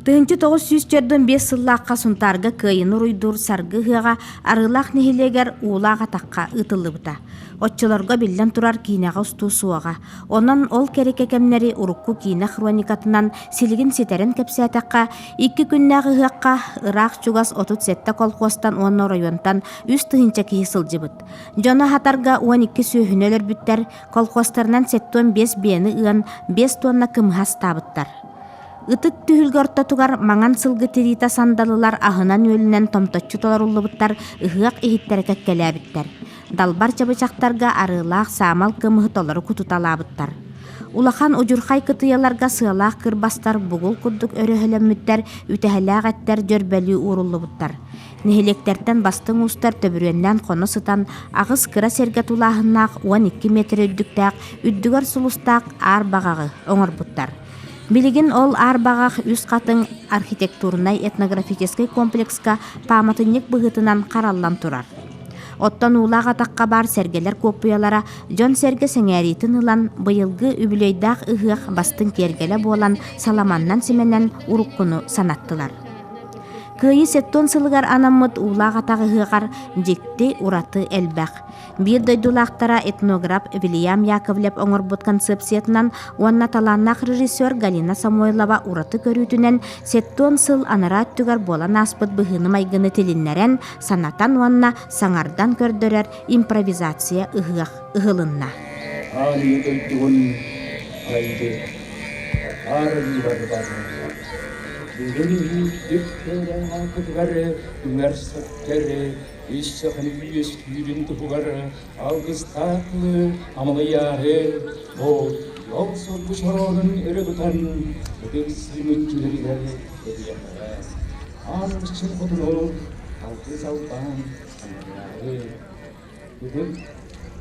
1945 сыллаахха Сунтаарга Кыайыыны уруйдуур Саргы ыһыаҕа Арыылаах нэһилиэгэр Уулаах Атахха ыытыллыбыта. Оччолорго биллэн турар киинэҕэ устуу суоҕа. Онон ол кэрикэ кэмнэри урукку киинэ хроникатынан силигин ситэрэн кэпсээтэххэ, икки күннээх ыһыахха ыраах-чугас 37 колхуостан уонна оройуонтан 3 тыһыынча киһи сылдьыбыт. Дьону аһатарга 12 сүөһүнү өлөрбүттэр, колхуостарынан 75 биэни ыан, 5 туонна кымыһы астаабыттар. Ытык түһүлгэ ортотугар маҥан сылгы тириитэ сандалылар аһынан-үөлүнэн томточчу толоруллубуттар, ыһыах иһиттэрэ кэккэлээбиттэр. Далбар чабычахтарга арыылаах саамал кымыһы толору кутуталаабыттар. Улахан удьурхай кытыйаларга сыалаах кырбастар бугул курдук өрөһөлөммүттэр, үтэһэлээх эттэр дьөрбөлүү ууруллубуттар. Нэһилиэктэртэн бастыҥ уустар төбүрүөннээн хоно сытан, аҕыс кыра сэргэ тулааһыннаах 12 миэтэрэ үрдүктээх, үрдүгэр сулустаах аар баҕаҕы оҥорбуттар. Билигин ол аар баҕах Үс Хатыҥ архитектурнай-этнографическай комплекска пааматынньык быһыытынан хараллан турар. Оттон уулаах атахха баар сэргэлэр куоппуйалара дьон-сэргэ сэҥээриитин ылан, быйылгы үбүлүөйдээх ыһыах бастыҥ киэргэлэ буолан саламаннан симэнэн уруккуну санаттылар. Кыайыы сэттион сылыгар анаммыт уулаах атах ыһыаҕар дьикти, ураты элбэх. Биир дойдулаахтара этнограф Вильям Яковлев оҥорбут концепциятынан уонна талааннаах режиссер Галина Самойлова ураты көрүүтүнэн сэттион сыл анараа өттүгэр буолан ааспыт быһыыны-майгыны тилиннэрэн, санатан уонна саҥардан көрдөрөр импровизация ыһыах ыһылынна. Аан ийэ дойдугун айды, аарыйыылар бар. Бүгүн үүрдүк кытыгар үҥэр сөптөр Ис саханы үөскүүрүн туһугар алгыстаах амалыйаары бу дьол соргу чороонун өрө тутан ытык сыымыччыларыгар этиэххэ аан арчын хотуну алгыс албаан амалыйаары ытык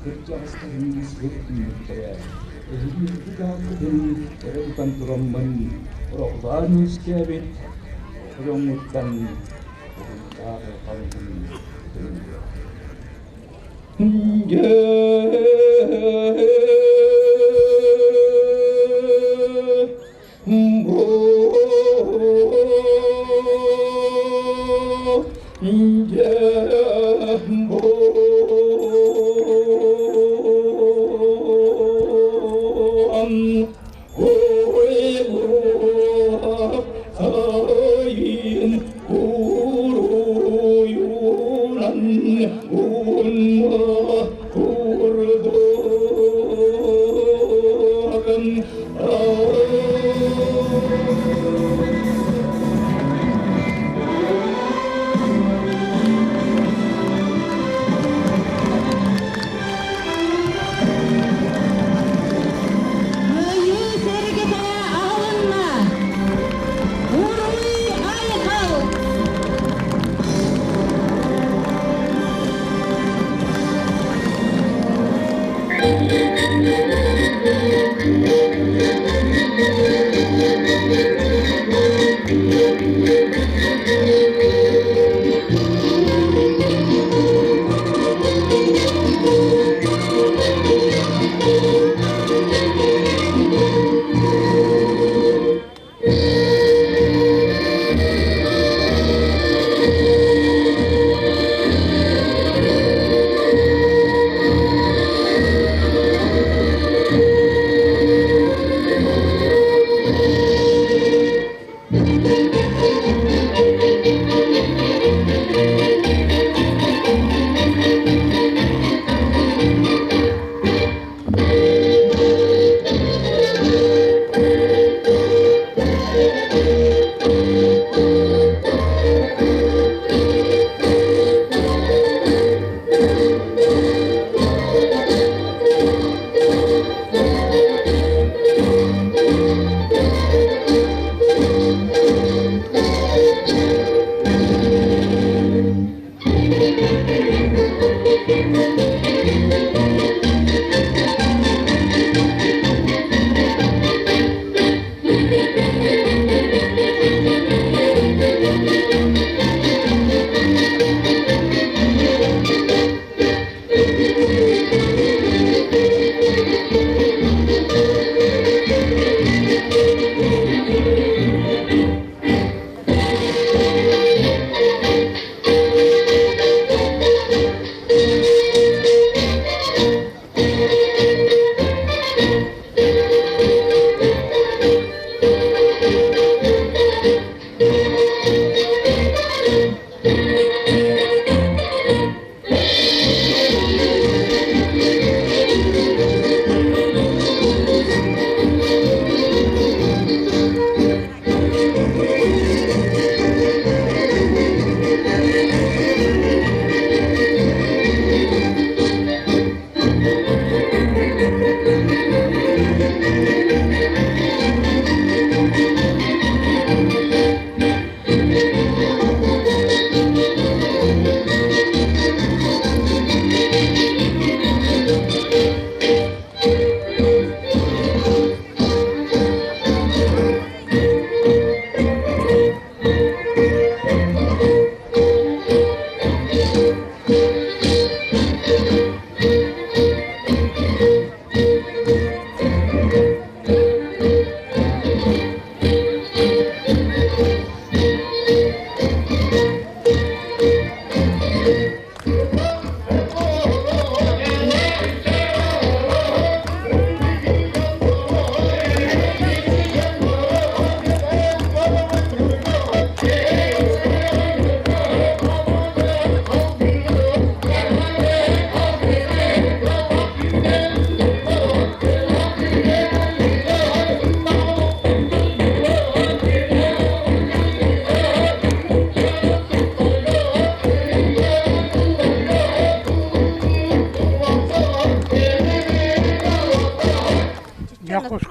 кырдьаҕастарын сир түннүктэрэ эһиги ытык ааккытын өрө тутан тураммын орохлоон үөскээбит дьоҥҥуттан Кыайыы сэргэтэ аһылынна! Уруй айхал!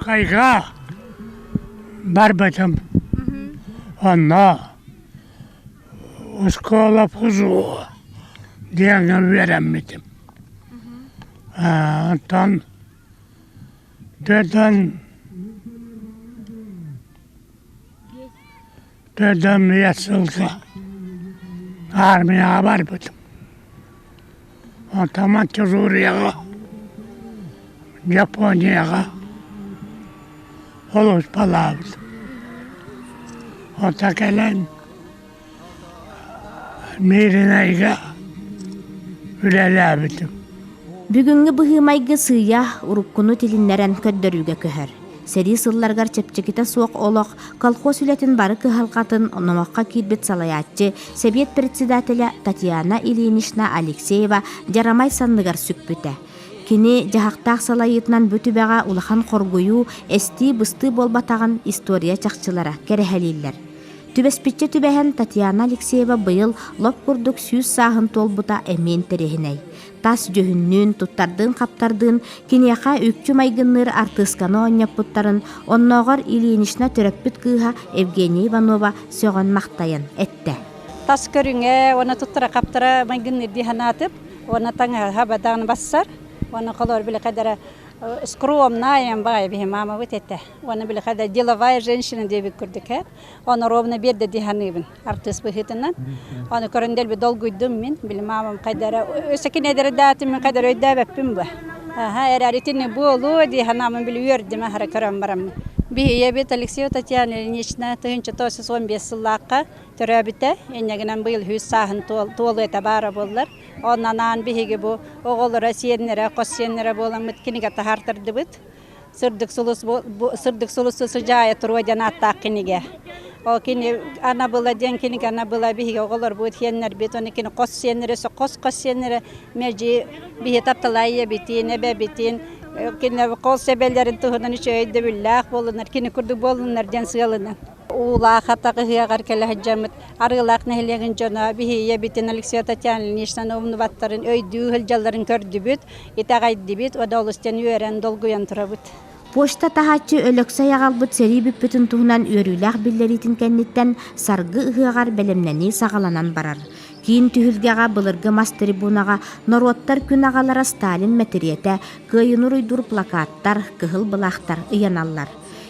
Дьокуускайга барбытым. Онно оскуола ФЗУ диэҥҥэ үөрэммитим. Онтон Төтөн Төтөн сылга армияҕа барбытым. Онтон Манчжурияҕа, Японияҕа сулууспалаабытым. Онтон кэлэн Мииринэйгэ үлэлээбитим. Бүгүҥҥү быһыы-майгы сыыйа уруккуну тилиннэрэн көрдөрүүгэ көһөр. Сэрии сылларыгар чэпчэкитэ суох олох колхоз үлэтин бары кыһалҕатын номоххо киирбит салайааччы, сэбиэт председателэ Татьяна Ильинична Алексеева дьарамай санныгар сүкпүтэ. Кини дьаһахтаах салайыытынан бу түбэҕэ улахан хоргуйуу, эстии-быстыы буолбатаҕын история чахчылара кэрэһэлииллэр. Түбэспиччэ түбэһэн Татьяна Алексеева быйыл лоп курдук 100 сааһын туолбута эмиэ интэриэһинэй. Тас дьүһүннүүн, туттардыын-хаптардыын киниэхэ үкчү майгынныыр артыысканы оонньоппуттарын оннооҕор Ильинична төрөппүт кыыһа Евгения Иванова сөҕөн-махтайан эттэ. Тас көрүҥэ уонна туттара-хаптара майгынныыр дии санаатым. Уонна таҥаһа бадаҕын бассар. Уонна холоор били хайдара скромная баай биһи мамабыт этэ. Уонна били хайда деловая женщина диэбит курдук ээ. Ону ровно биэрдэ дии саныыбын артыыс быһыытынан. Ону көрөн дэлби долгуйдум мин. Били маамам хайда эрэ өссө кини эдэр даатым мин хайда эрэ өйдөөбөппүн бу. Аха эрээр итини буолуо дии санаамын били үөрдүм аһара көрөн бараммын. Биһи ийэбит Алексеева Татьяна Ильинична 1915 сыллаахха төрөөбүтэ. Инньэ гынан быйыл үһүс сааһын туолуота баара буоллар. Онон аан биһиги бу оҕолоро, сиэннэрэ, хос сиэннэрэ буоламмыт кинигэ таһаартардыбыт. Сырдык сулус Сырдык сулус сыдьаайа туруо диэн ааттаах кинигэ. Ол кини анабыла диэн кинигэ анабыла биһиги оҕолорбут, сиэннэрбит, оны кини хос сиэннэрэ, хос-хос сиэннэрэ мэлдьи биһи тапталаах ийэбитин, эбэбитин, кини хос эбэлэрин туһунан үчүгэй өйдөбүллээх буоллуннар, кини курдук буоллуннар диэн сыалынан. Уулаах атах ыһыаҕар кэлэ сылдьаммыт Арыылаах нэһилиэгин дьоно биһи ийэбитин Алексея Татьяна Ильиничнаны умнубаттарын өйдүү сылдьалларын көрдүбүт, итэҕэйдибит, уонна олус диэн үөрэн, долгуйан турабыт. Почта таһааччы Өлөксөй аҕалбыт сэрии бүппүтүн туһунан үөрүүлээх биллэриитин кэнниттэн Саргы ыһыаҕар бэлэмнэнии саҕаланан барар. Киин түһүлгэҕэ былыргы мас трибунаҕа норуоттар күн аҕалара Сталин мэтириэтэ, кыайыыны уруйдуур плакаттар, кыһыл былаахтар ыйаналлар.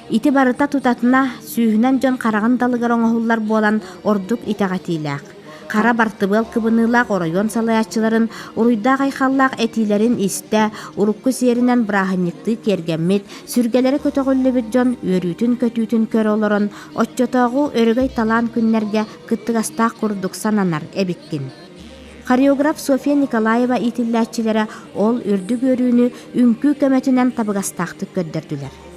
Ити барыта тутатына сүүһүнэн дьон хараҕын далыгар оҥоһуллар буолан ордук итэҕэтиилээх. Хара бартыбыал кыбыныылаах оройуон салайааччыларын уруйдаах-айхаллаах этиилэрин истэ, урукку сиэринэн бырааһынньыктыы киэргэммит, сүргэлэрэ көтөҕүллүбүт дьон үөрүүтүн-көтүүтүн көрө олорон, оччотооҕу өрөгөй-талаан күннэргэ кыттыгастаах курдук сананар эбиккин. Хореограф Софья Николаева иитиллээччилэрэ ол үрдүк үөрүүнү үҥкүү көмөтүнэн табыгастаахтык көрдөрдүлэр.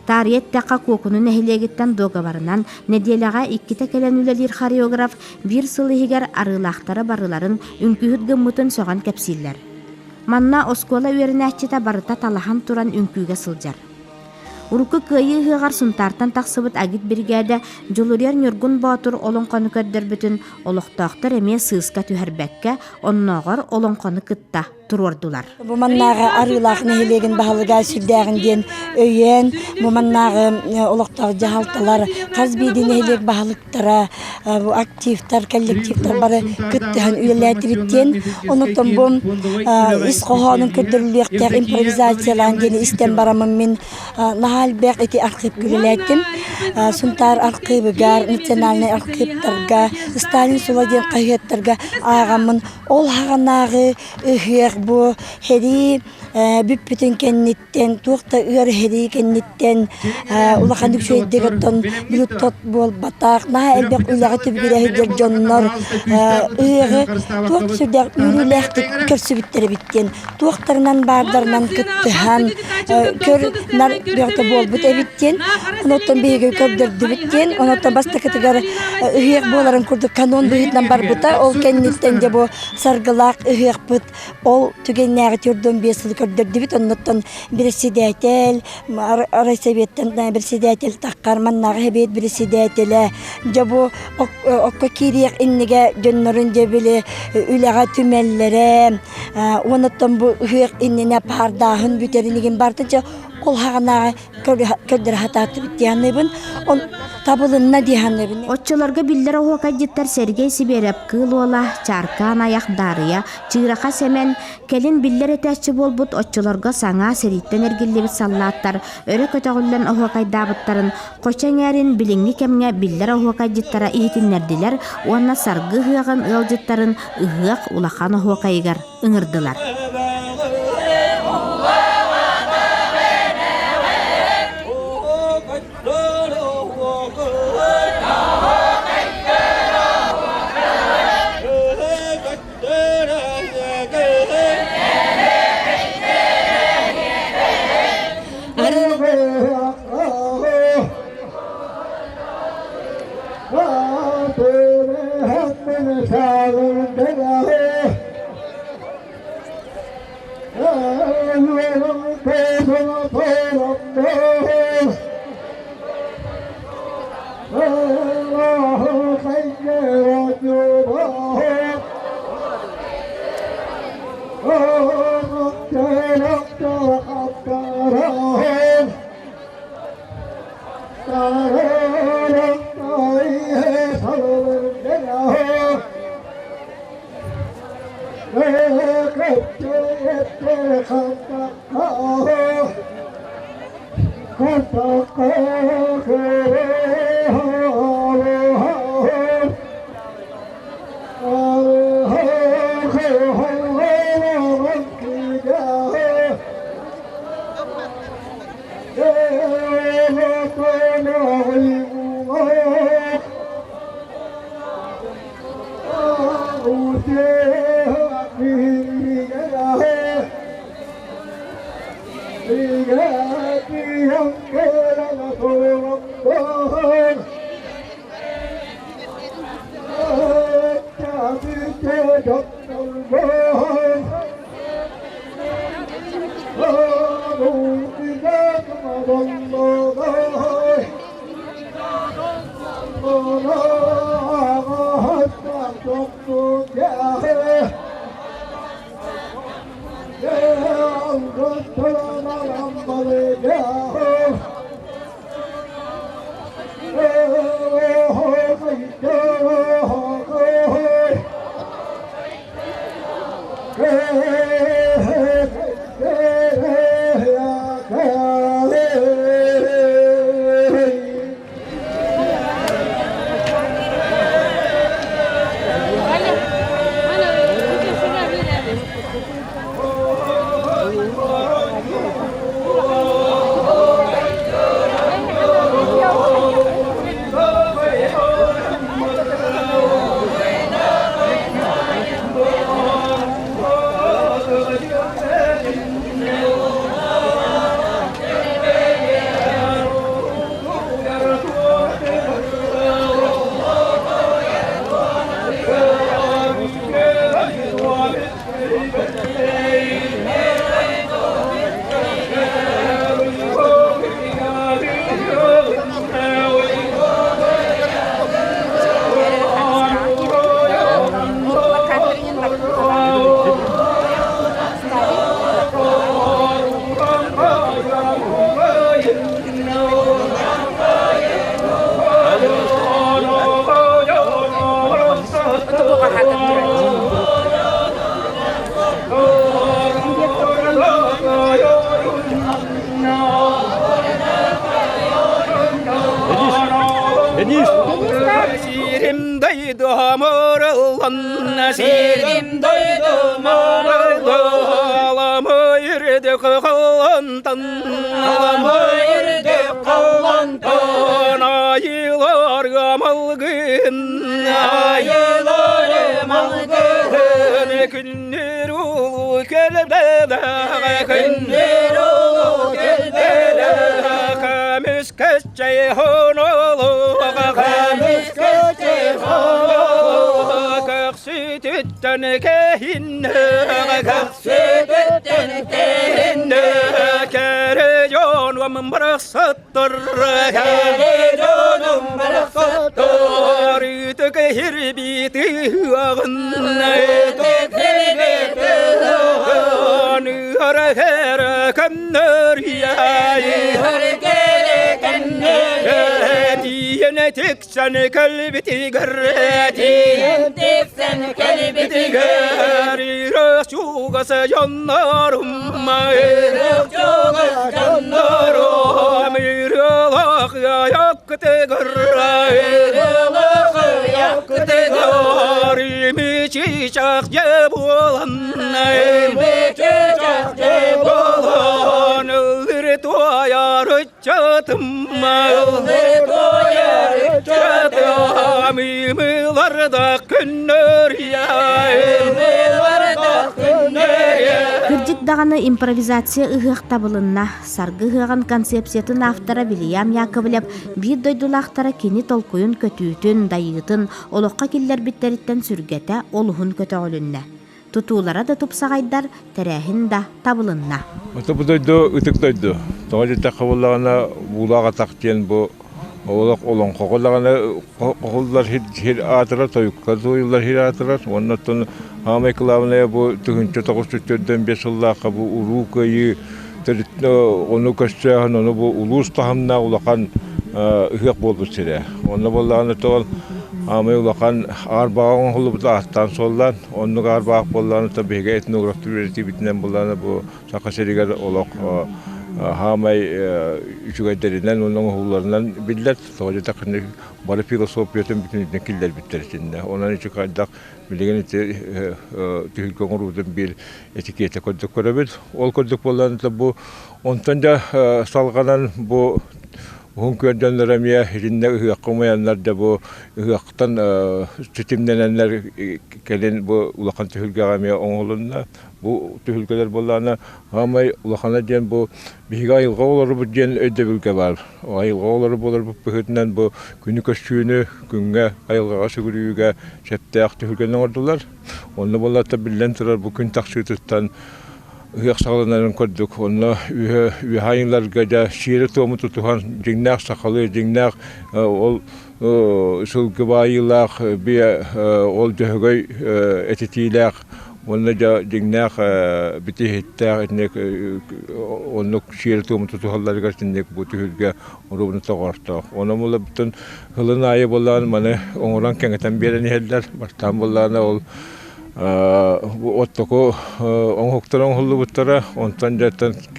Таарыйа эттэххэ, Куокуну нэһилиэгиттэн дуогабарынан нэдиэлэҕэ иккитэ кэлэн үлэлиир хореограф биир сыл иһигэр арыылаахтара барыларын үҥкүүһүт гыммытын сөҕөн кэпсииллэр. Манна оскуола үөрэнээччитэ барыта талаһан туран үҥкүүгэ сылдьар. Урукку Кыайыы ыһыаҕар Сунтаартан тахсыбыт агит-биригээдэ Дьулуруйар Ньургун Боотур олоҥхону көрдөрбүтүн олохтоохтор эмиэ сыыска түһэрбэккэ, оннооҕор олоҥхону кытта туруордулар. Бу маннааҕы Арыылаах нэһилиэгин баһылыга сүрдээҕин диэн өйөөн, бу маннааҕы олохтоох дьаһалталар, хас биирдии нэһилиэк баһылыктара, бу активтар, коллективтар бары кыттыһан үлэлээтибит диэн. Онуттан бу ис хоһоонун көрдөрүллүөхтээх импровизациялаан диэни истэн бараммын мин наһаа элбэх ити архыыпка үлэлээтим. Сунтаар архыыбыгар, национальнай архыыптарга, Сталин сула диэн хаһыаттарга ааҕаммын ол хаҕанааҕы ыһыах бу сэрии бүппүтүн кэнниттэн туох да ыар сэрии кэнниттэн улаханнык үчүгэйдик оттон тот буолбатах наһаа элбэх үлэҕэ түбүгүрэ сылдьар дьоннор ыһыаҕы туох да сүрдээх үөрүүлээхтик көрсүбүттэр эбит диэн туохтарынан баардарынан кыттыһан көр нар бөҕөтө буолбут эбит диэн онуоттан биһиги көрдөрдүбүт диэн онуоттан бастакытыгар ыһыах буоларын курдук канон быһыытынан барбыта ол кэнниттэн дьэ бу саргылаах ыһыахпыт ол түгэннээҕи 45 сылы көрдөрдүбүт оннуттан председатель райсоветтан председатель таххар маннааҕы сэбиэт председателэ дьэ бу окко киириэх иннигэ дьоннорун дьэ били үлэҕэ түмэллэрэ уонуттан бу ыһыах иннинэ паардааһын бүтэрин игин барытын дьэ. Ол хаҕанааҕы көрдөрө сатаатыбыт дии саныыбын. Ол табылынна дии саныыбын. Оччолорго биллэр оһуокайдьыттар Сергей Сибиэрэп Кыыл Уола, Чааркаан Айах Даарыйа, Чыыраха Сэмэн, кэлин биллэр этээччи буолбут оччолорго саҥа сэрииттэн эргиллибит саллааттар өрө көтөҕүллэн оһуокайдаабыттарын Хочо эҥээрин билиҥҥи кэмҥэ биллэр оһуокайдьыттара иһитиннэрдилэр уонна Саргы ыһыаҕын ыалдьыттарын ыһыах улахан оһуокайыгар ыҥырдылар. Сирим дойдум оруллан, сирим дойдум оруллан, үрдүк холонтон, үрдүк холонтон, айыларга малгын, айылары малгын, күннөр улуу көлбеле, күннөр улуу көлбеле, көмүс көччэй хонолу, көмүс көччэй хонолу, көксүтүттэн кэһиннэ, көксүтүттэн кэһиннэ, кэрэ дьонум барахсаттар, кэрэ дьонум барахсаттар, Ытык хирбит ыһыаҕын Ытык хирбит ыһыаҕын Ыар көннөр Тиийэн тиксэн кэлбитигэр Тиийэн тиксэн кэлбитигэр Чугас дьоннорум Чугас дьоннорум Ырыалах Ырыалах яккытыгар Мичичах дьэ буолан Мичичах дьэ буолан Ыллыр туойар ыччатым Ыллыр туойар ыччатым Ымыыларда күннөр Ымыыларда күннөр Кырдьык даҕаны импровизация ыһыах табылынна. Саргы ыһыаҕын концепциятын автора Вильям Яковлев биир дойдулаахтара кини толкуйун көтүүтүн, дайыытын олоххо киллэрбиттэриттэн сүргэтэ олуһун көтөҕүлүннэ. Тутуулара да тупсаҕайдар, тэрээһин да табылынна. Ото бу дойду ытык дойду. Тоҕо диэтэххэ буоллаҕына, Буулаах атах диэн бу олох олоҥхоҕо даҕаны хоһуллар сир аатырар, тойукка туойуллар сир аатырар. Уонна оттон саамай кылаабынайа бу 1945 сыллаахха бу Улуу Кыайыы ону көрсөөһүн, ону бу улуус таһымнаах улахан ыһыах буолбут сирэ. Онно буоллаҕына тоҕо аамай улахан аар-баҕа оҥоһуллубут ааттаан-суоллаан, оннук аар-баҕа буоллаҕына то биһиги этнографтар үөрэтиибитинэн буоллаҕына бу Саха сиригэр олох хаамай үчүгэйдэринэн уонна оҥоһууларынан биллэр. Тоҕо диэтэххинэ бары философиятын бүтүннүүтүн киллэрбиттэр итиннэ. Онон ити хайдах билигин ити түһүлгэ оҥоруутун биир этикетэ курдук көрөбүт. Ол курдук буоллаҕына бу онтон да салҕанан бу уһун күөл дьонноро эмиэ итиннэ ыһыахха умайаннар да бу ыһыахтан ситимнэнэннэр кэлин бу улахан түһүлгэҕэ эмиэ оҥоһулунна. Бу түһүлгэлэр буоллаҕына саамай улахана диэн бу биһиги айылҕа олоробут диэн өйдөбүлгэ баар. Айылҕа олорор буоларбыт быһыытынан бу күнү көстүүнү күҥҥэ айылҕаҕа сүгүрүйүүгэ сөптөөх түһүлгэни оҥордулар. Онно буоллар биллэн турар бу күн тахсыытыттан ыһыах саҕаланарын курдук онно үөһэ айыларга дьэ сиэри-туому тутуһан дьиҥнээх сахалыы дьиҥнээх ол сылгы баайыылаах биэ ол дьөһөгөй этитиилээх уонна дьэ дьиҥнээх битииһиттээх итинник оннук сиэри-туому тутуһалларыгар итинник бу түһүлгэ уруубуну тоҕоостоох. Онон булабыттан сылын аайы буоллаҕына маны оҥорон кэҥэтэн биэрэн иһэллэр. Бастаан буоллаҕына ол оттоку оҥоһуктар оҥоһуллубуттара. Онтон дьэ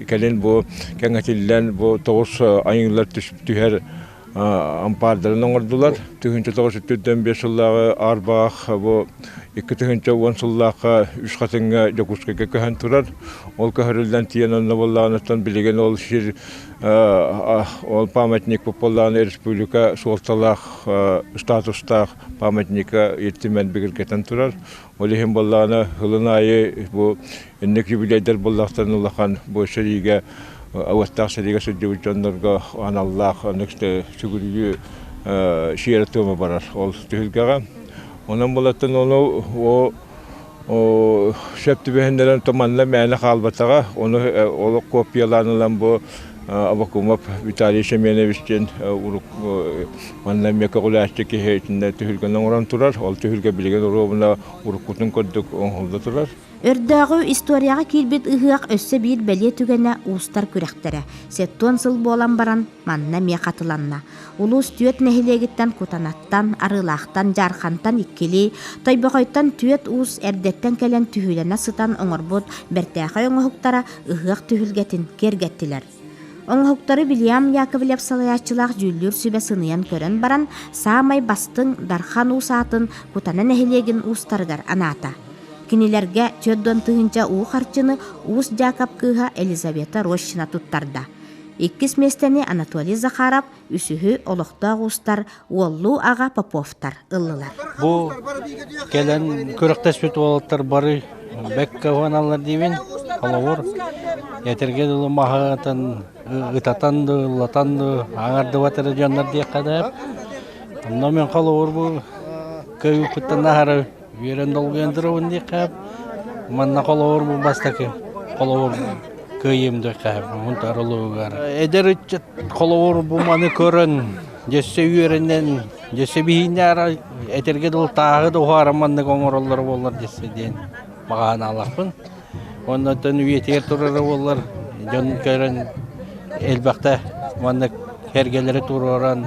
кэлин бу кэҥэтиллэн бу тоҕус айыылар түһэр ампаардарын оҥордулар. 1945 сыллааҕы Аар-Баах бу 2010 сыллаахха Үс Хатыҥҥа Дьокуускайга көһөн турар. Ол көһөрүллэн тиийэн онно буоллаҕыттан билигин ол сир ол памятник буоллаҕына республика суолталаах статустаах памятника итимэн бигэргэтэн турар. Ол иһин буоллаҕына сылын аайы бу инник юбилейдар буоллахтарына улахан бу сэриигэ уоттаах сэриигэ сылдьыбыт дьоннорго аналлаах оннук сүгүрүйүү сиэрэ-туома барар ол түһүлгэҕэ. Онон булаттан ону о сөп түбэһиннэрэн то манна мээнэ хаалбатаҕа. Ону олох копиялаан ылан бу Абакумов Виталий Семенович диэн манна эмиэ көҕүлээччи киһи итиннэ түһүлгэни оҥорон турар. Ол түһүлгэ билигин оруобуна уруккутун курдук оҥоһулла турар. Өрдөөҕү историяҕа киирбит ыһыах өссө биир бэлиэ түгэнэ уустар күрэхтэрэ. Сэттиэн сыл буолан баран, манна эмиэ хатыланна. Улуус түөрт нэһилиэгиттэн Кутанаттан, Арыылаахтан, Дьаархантан иккилии, Тойбохойтон түөрт уус эрдэттэн кэлэн түһүүлэнэ сытан оҥорбут бэртээхэй оҥоһуктара ыһыах түһүлгэтин киэргэттилэр. Оҥоһуктары Вильям Яковлев салайааччылаах дьүүллүүр сүбэ сыныйан көрөн баран, саамай бастыҥ Дархан уус аатын Кутана нэһилиэгин уустарыгар анаата. Кинилэргэ 40 000 уу харчыны Уус Дьаакап кыыһа Елизавета Рощина туттарда. Иккис миэстэни Анатолий Захаров, үсүһү олохтоох уустар Уоллуу аҕа Поповтар ыллылар. Бу кэлэн күрэхтэспит уолаттар бары бэккэ уһаналлар диибин. Холобур, этэргэ дылы маһытын ытатан да, ыллатан да аҥардыбат эрэ дьоннор диэххэ да. Онно мен холобур бу кыайыыппыттан аһары үөрэн долгуйан турабын диэххэ. Манна холобур бу бастакы холобур кыайыым диэххэ мунтаар улуугар. Эдэр ыччат холобур бу маны көрөн. Дьөссө үөрэнэн, дьөссө биһииннээр этэргэ дылы тааһы да уһааран маннык оҥороллоро буоллар дьөссө диэн баҕанаалаахпын. Уонна оттон үйэтигэр турара буоллар дьон көрөн элбэхтэ маннык эргэлэри туруоран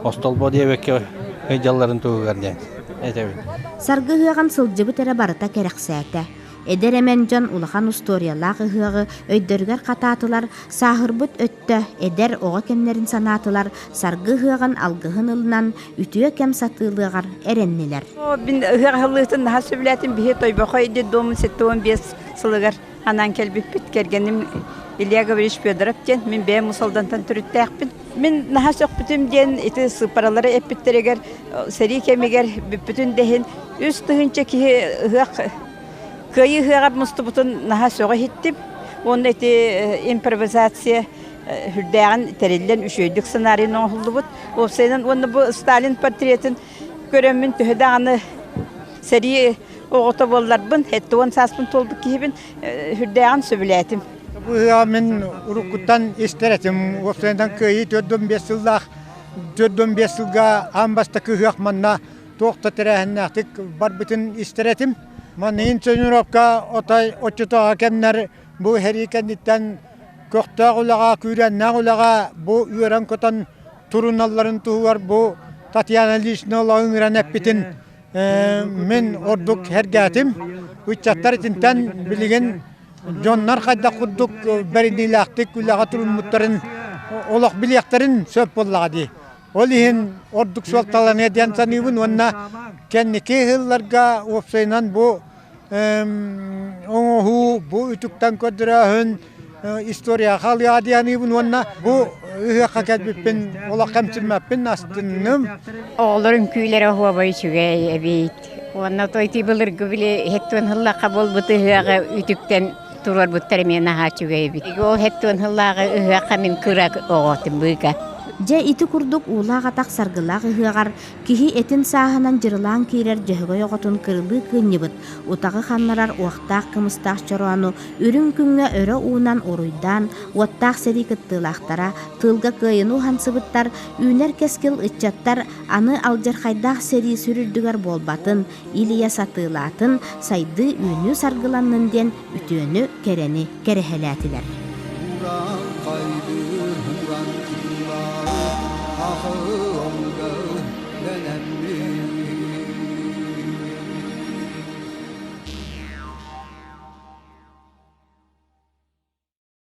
остолбо диэбэккэ сылдьалларын туһугар диэн этэбин. Саргы ыһыаҕын сылдьыбыт эрэ барыта кэрэхсээтэ. Эдэр эмэн дьон улахан устуоруйалаах ыһыаҕы өйдөрүгэр хатаатылар, сааһырбыт өттө эдэр оҕо кэмнэрин санаатылар, саргы ыһыаҕын алгыһын ылынан, үтүө кэм сатыылыаҕар эрэннилэр. Мин ыһыах аһыллыытын наһаа сөбүлээтим. Биһи Тойбохой детдомун 75 сылыгар анаан кэлбиппит. Кэргэним Илья Гаврильевич Федоров диэн, мин бэйэм Мусалдантан төрүттээхпин. Мин наһаа сөхпүтүм диэн ити сыыппаралары эппиттэригэр сэрии кэмигэр бүппүтүн да иһин 3000 киһи ыһыах кыайыы ыһыаҕар мустубутун наһаа сөҕө иһиттим. Уонна ити импровизация сүрдээҕин тэриллэн үчүгэйдик сценарийын оҥоһуллубут. Уопсайынан уонна бу Сталин портретин көрөммүн төһө даҕаны сэрии оҕото буолларбын, 70 сааспын туолбут киһибин сүрдээҕин сөбүлээтим. Бу ыһыаҕы мин уруккуттан истэр этим. Уопсайынан кыайыы 45 сыллаах 45 сылга аан бастакы ыһыах манна туох да тэрээһиннээхтик барбытын истэр этим. Манныгын тренировка отой оччотооҕу кэмнэр бу сэрии кэнниттэн көхтөөх үлэҕэ, күүрээннээх үлэҕэ бу үөрэн-көтөн туруналларын туһугар бу Татьяна Ильинична ыҥыран эппитин мин ордук сэргээтим. Ыччаттар итинтэн билигин дьоннор хайдах курдук бэриниилээхтик үлэҕэ туруммуттарын олох билиэхтэрин сөп буоллаҕа дии. Ол иһин ордук суолталаныа диэн саныыбын уонна кэнники сылларга уопсайынан бу оҥоһуу, бу үтүктэн көрдөрөөһүн история халыа дианыыбын уонна бу ыһыахха кэлбиппин олох кэмсиммэппин астынным. Оҕолор үҥкүүлэрэ оһуобай үчүгэй эбит. Уонна той былыргы били хеттуон хыллахха буолбут ыһыаҕы үтүктэн туруорбуттар эмиэ наһаа үчүгэй эбит. Ол хеттуон хыллааҕы ыһыахха мин кыра оҕотум быыка. Дьэ ити курдук уулаах атах саргылаах ыһыаҕар Киһи этин сааһынан дьырылаан киирэр дьөһөгөй оҕотун кырылыы кыынньыбыт, утаҕы ханнарар уохтаах кымыстаах чороону үрүҥ күҥҥэ өрө уунан уруйдаан, уоттаах сэрии кыттыылаахтара, тыылга кыайыны уһансыбыттар, үүнэр кэскил ыччаттар аны алдьархайдаах сэрии сүр үрдүгэр буолбатын, Илия сатыылаатын, сайдыы-үүнүү саргыланнын диэн үтүөнү, кэрэни кэрэһэлээтилэр.